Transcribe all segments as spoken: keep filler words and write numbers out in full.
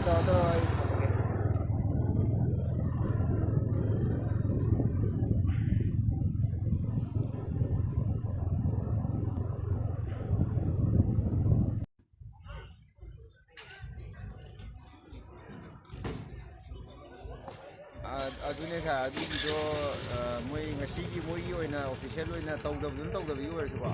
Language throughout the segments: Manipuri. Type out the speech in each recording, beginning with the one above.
ꯇꯧꯔꯣ, ꯇꯧꯔꯣ, ꯑꯩ ꯊꯝꯃꯒꯦ꯫ ꯑ-, ꯑꯗꯨꯅꯦ ꯁꯥꯔ, ꯑꯗꯨꯒꯤꯗꯣ, ꯑ, ꯃꯣꯏ ꯉꯁꯤꯒꯤ ꯃꯣꯏꯒꯤ ꯑꯣꯏꯅ ꯑꯣꯐꯤꯁꯦꯜ ꯑꯣꯏꯅ ꯇꯧꯗꯕꯗꯨꯅ ꯇꯧꯗꯕꯒꯤ ꯑꯣꯏꯔꯁꯨꯀꯣ꯫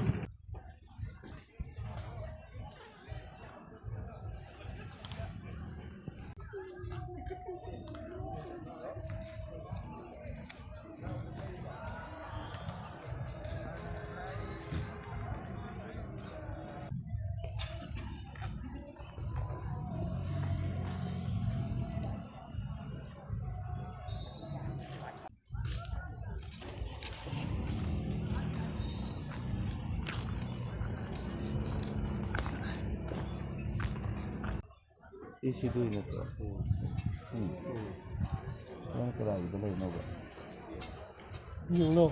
ꯑꯦ ꯁꯤꯗ ꯑꯣꯏꯅ ꯅꯠꯇ꯭ꯔꯣ? ꯎꯝ꯫ ꯅꯪ ꯀꯗꯥꯏꯒꯤꯗ ꯂꯩꯅꯣꯕ? ꯌꯦꯡꯅꯣ꯫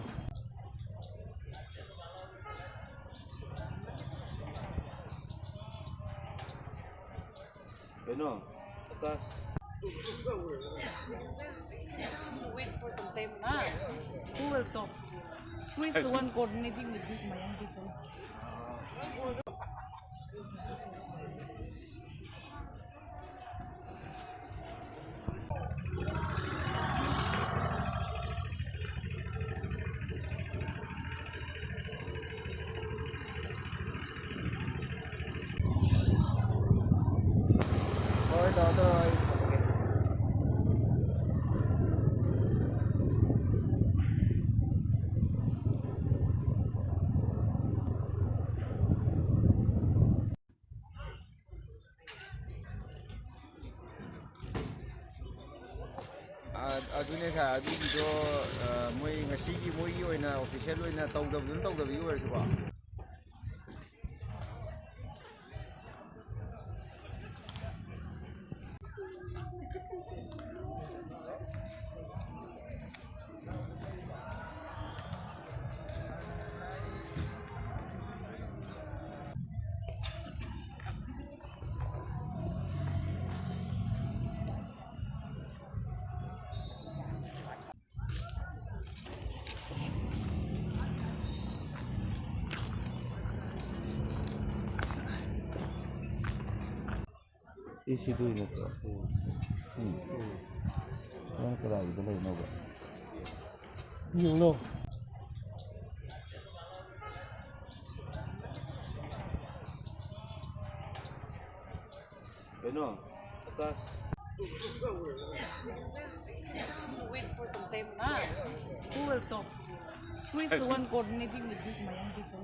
ꯀꯩꯅꯣ? Akash. Wait for some time, na. Who will talk? Who is the one coordinating with these Mayan people? ꯍꯣꯏ, ꯇꯧꯔꯣ, ꯇꯧꯔꯣ, ꯑꯩ ꯊꯝꯃꯒꯦ꯫ ꯑ-, ꯑꯗꯨꯅꯦ ꯁꯥꯔ, ꯑꯗꯨꯒꯤꯗꯣ, ꯑ, ꯃꯣꯏ ꯉꯁꯤꯒꯤ ꯃꯣꯏꯒꯤ ꯑꯣꯏꯅ ꯑꯣꯐꯤꯁꯦꯜ ꯑꯣꯏꯅ ꯇꯧꯗꯕꯗꯨꯅ ꯇꯧꯗꯕꯒꯤ ꯑꯣꯏꯔꯁꯨꯀꯣ꯫ ꯑꯦ ꯁꯤꯗ ꯑꯣꯏꯅ ꯅꯠꯇ꯭ꯔꯣ? ꯎꯝ꯫ ꯅꯪ ꯀꯗꯥꯏꯒꯤꯗ ꯂꯩꯅꯣꯕ? ꯌꯦꯡꯂꯣ꯫ ꯀꯩꯅꯣ? Akash. Wait for some time, na? Who will talk? Who is the one coordinating with these Mayan people?